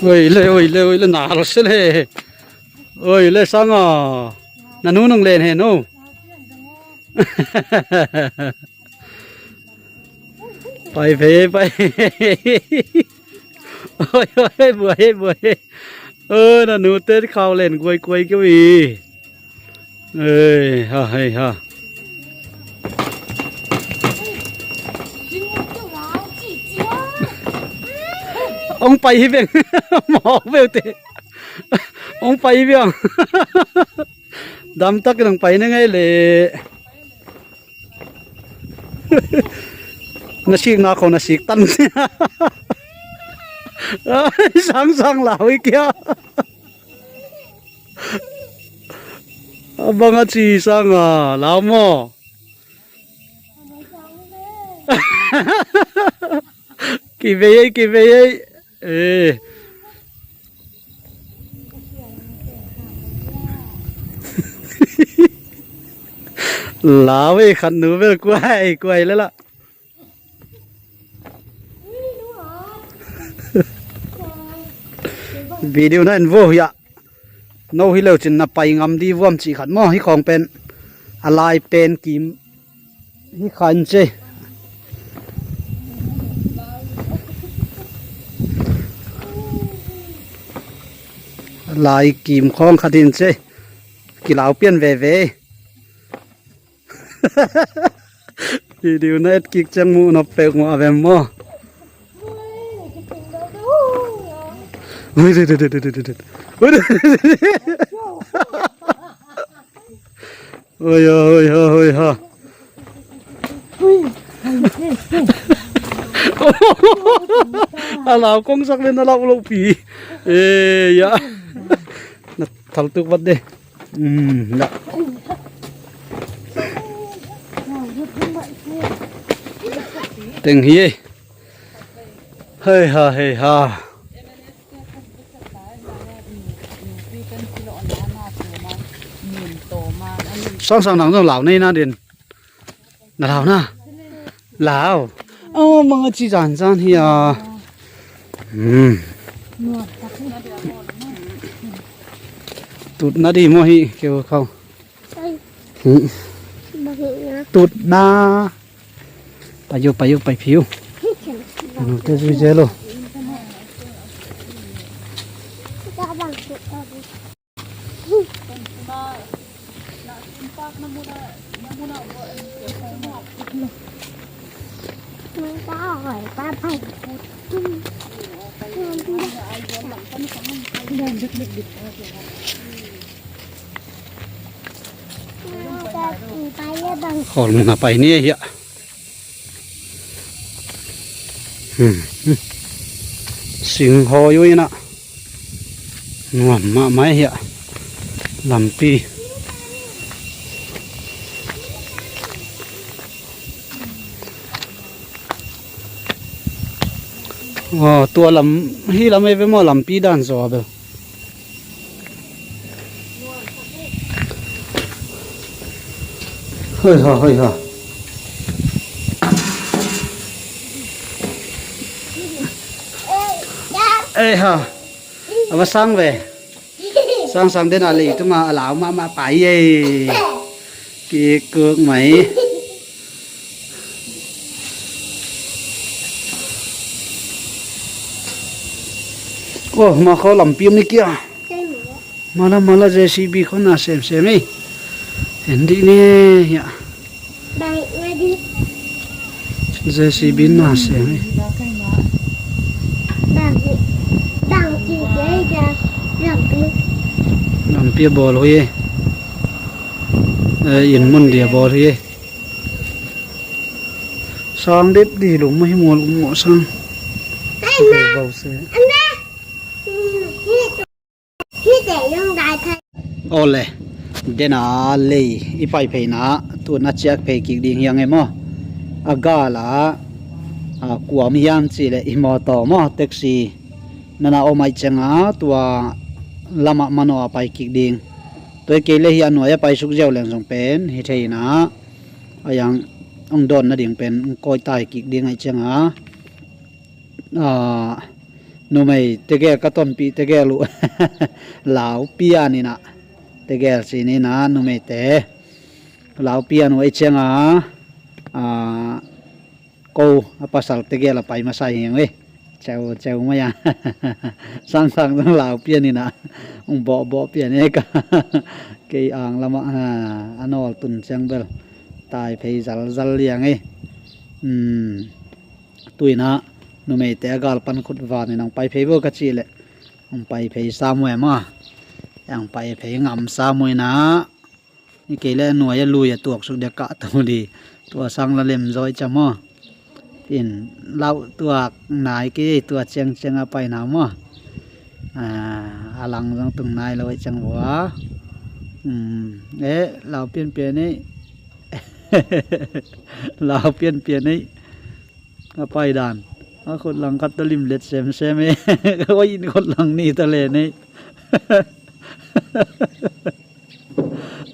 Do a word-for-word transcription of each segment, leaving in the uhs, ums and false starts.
Oi le, oi le, oi le, na hal se le. Oi le, Sang a. Na nu nong len hen o. Pai phei, pai. Oi, oi, buai, buai. Oi, na nu te khau len guai guai keu i. Ei ha, hei ha. Ong pai hi veng. Mawk veu te. Ong pai hi veng. Dam tak nang pai na ngai le. Na sik na kho na sik tan. Ai, Sang, Sang lau i kia. A bang a ci Sang a, lau maw? Kivei ei, kivei ei. Eh. Lau ei, khat nu bel kuai, kuai le la. Video na en vo hia. No hi leu cin na pai ngam di vuam cih khat maw, hi khawng pen. A lai pen kim hi kha in ce. A lai kim khawng khat in ce. Kilau pian veve. Video na et kik ciang muh nop peuh maw a vem maw? Ui, ui, ui, ui, ui, ui, ui. Oi, oi, oi, oi, ha. A lau kong sak le na lau lo pi. Eh, ya. Na thal tuk vat de. Um, ya. Teng hi. Hei ha, hei ha. Sang, Sang, nang zong lau nei na din. Na lau na. Lau. Oh, mang a ci zan zan hi a. Hmm. Tut na di maw hi keu khau. Hmm. Tut na. Pai u, pai u, pai phiu. Anu te zui zel lo. Khawl mun a pai ni hia. Hmm, hmm. Sing hawi uh inah nuam mahmah hia lampi. Aw, tua lam hi lam ei ve maw, lampi dan zaw a bel. Hoi ha, hoi ha. Ei ha. A va sang ve. Sang, Sang den a leitung a a lau mahmah pai ei. Kikuk mai. Oh, ma kho lampi om ni kia. Mala, mala, J C B kho na sem sem ei. En dih ni hia. J C B na sem ei. Lampi a bawl hi ei. Eh, inn mun dia bawl hi ei. Sang dip di lum hi mual um sang. Bau se. Awle, dena lei i pai pheina tun a ciak phei kik ding hiang e maw? A gala, a, kuam hiam cih leh i mawtaw maw, taxi nana om aih cianga tua lamah manawh a pai kik ding. Tua hi kei leh hi a nuai a pai suk ziau leng zong pen hi thei ina, a yang hong dawn nading pen hong kawi tai kik ding aih cianga, a, numei tegel ka tonpih tegel uh Laupian inah, tegel sin inah numeite Laupian uh ei cianga, a, ko a pasal tegel a pai masa hi hang ei. Ceu ceu mai a sangsang zong Laupian inah ung bawhbawh pian ei ka. Kei ang lamah a nawl tun ciang bel tai phei zalzal liang ei. Tuinah numeite a gal pan khut vanin ang pai phei vo ka cih leh ang pai phei sam uh e maw. Ang pai phei ngam sam uh inah. Hi kei le a nuai a lui a tuaksuk dia kah to di. Tua sang la lem zaw i cam aw. In lauh tuak nai kei tua ciangciang a paina maw. A lang zong tung nai lo i cang vua. E lau pianpian ei. Lau pianpian ei. A paidan a khutlang khat ta limlet semsem e. Oi in khutlang ni ta le nei.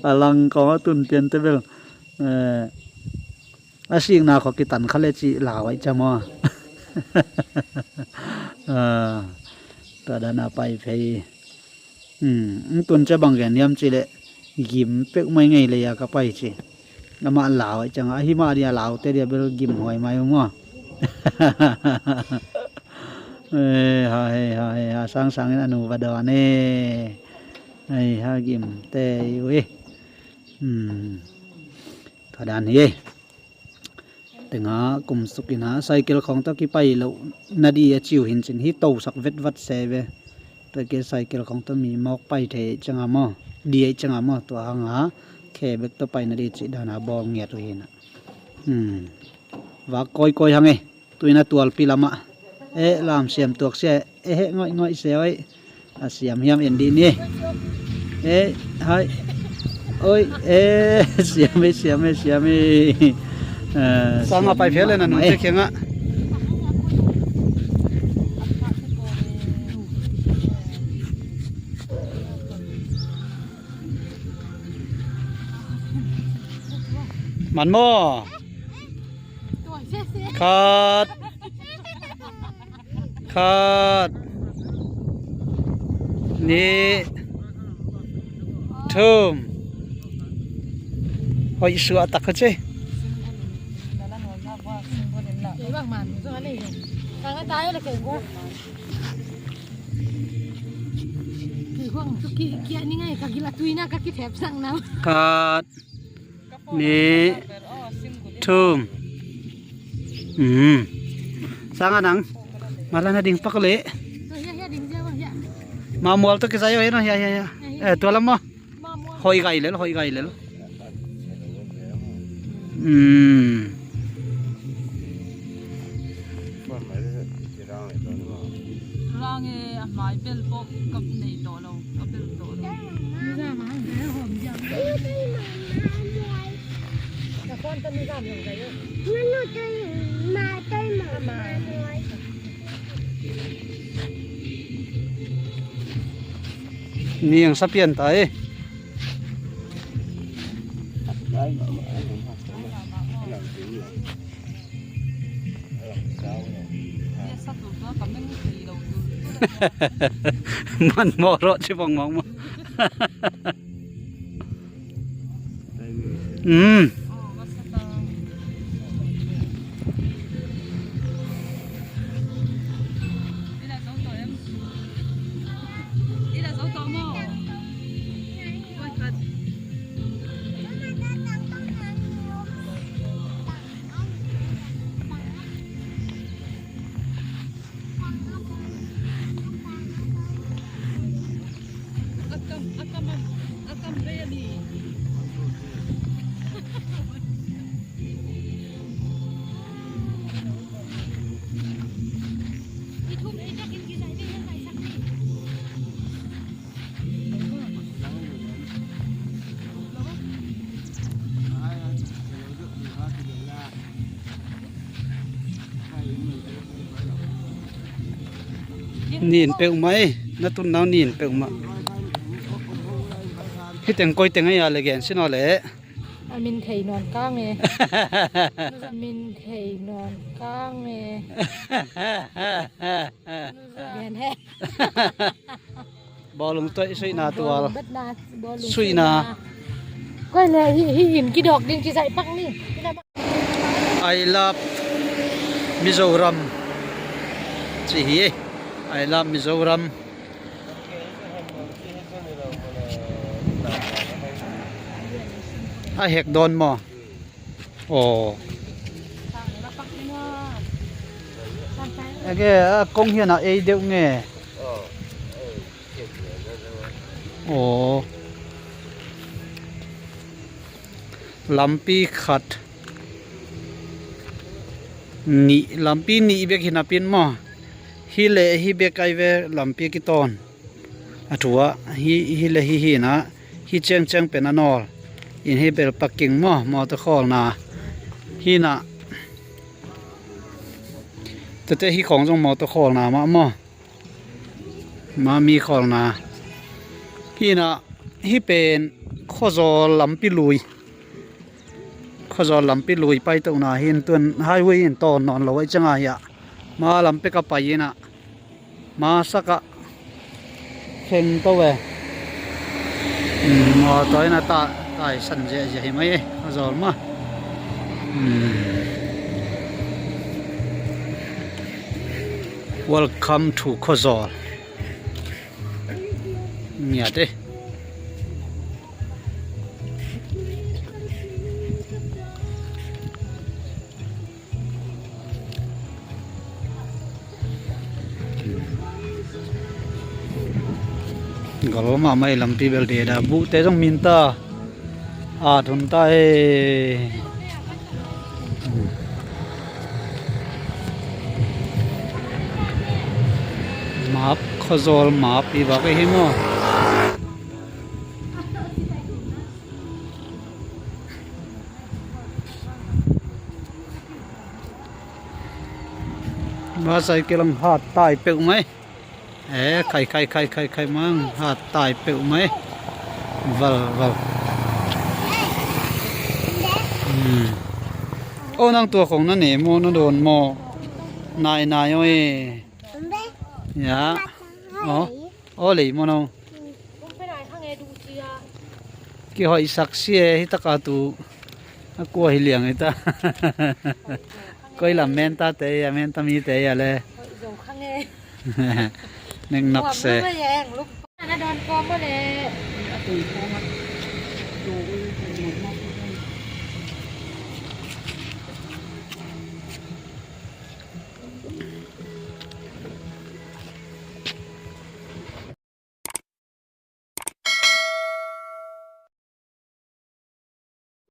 A lang kong a tun pian te bel a sikna kho kitan kha le cih lau ai cam aw. Tua dan a pai phei. Tun cia bang gen hiam cih leh gim pek mai ngei lei a ka pai ci. Amah lau ai cianga ahi mah dia laute dia bel gim huai mai uh maw. Ha hei ha hei ha sangsangin a nu va dawn e. Hei ha gim te i uh hi. Tua dan hi ei. Tenga kumsuk ina cycle khawng tawh kipai loh na di a ciu hin cin hi tosak vetvat se ve. Tua kia cycle khawng tawh mi mawk pai thei cianga maw, di ei cianga maw, tua hanga khe bek tawh pai na di cih dana bawl ngiat uh hina. Vak kawikawi hang ei. Tuina tualpi lamah e lam siam tuak sia e heh ngoih ngoih sia oi. A siam hiam en dih ni. E hai oi e siam e siam e siam e. Sanga pai phial le na nung te khiangah. Man maw? Khat. Khat. Nih. Thum. Hoih suah tak kha ci. Khat. Nih. Thum. Sanga nang. Mala na ding pak le. Ma mual to kisai oi no ya ya ya. Eh tua lam ma. Hoih gai lel hoih gai lel. Rang e a hmai bel pawh ka nei tawh lo, ka bel tawh lo. Ni ang sapian ta e. Man mawh rawh ci bawngmawng maw. Nin peuhmah ei, na tun nau nin peuhmah. Hiteng koiteng ei a le gen sin aw le. A min thei nawn kang e. A min thei nawn kang e. Gen he. Bawlung toih suihna tual. Bawlung betna, bawlung suihna. Koi le hi, hi in kidawk ding kizaih pak ni. I love Mizoram. Ci hi. I love Mizoram. A hek dawn maw? Aw. Ege, a kong hian a ei deuh nge. Aw. Lampi khat. Nih, lampi nih bek hi napi in maw. Hi le hi bek ai ve lampi kitawn. A thu ah, hi, hi le hi hi na, hi ciangciang pen a nawl. In hi bel parking maw, mawtaw khawlna. Hi na, tete hi khawng zong mawtaw khawlna mah maw. Ma mi khawlna. Hi na, hi pen Khawzawl lampi lui. Khawzawl lampi lui paitona hi in tuan highway in tawn nawn lo ai cianga hi a. Ma lampi ka pai in a. Masak a kheng to ve. Mawtaw in a ta, taisan ziahziah hi mai e, Khawzawl mah. Welcome to Khawzawl. Ngiat e. Gal mahmah i lampi bel deda buhte zong min ta. A thun ta e. Map, Khawzawl map i bak i hi maw? Ba cycle ang hat tai peuh mai. E, khai khai khai khai khai mang hat tai peuh mai. Val val. Hmm. O, nang tua khong na ne maw, na dawn maw? Nai nai o e. Ya. O. O lei maw no. Kihoihsak si e, hi taka tu a kua hi liang hi ta. Koi lam menta te a, menta mi te a le. Nek nak se. Na don ko ko le.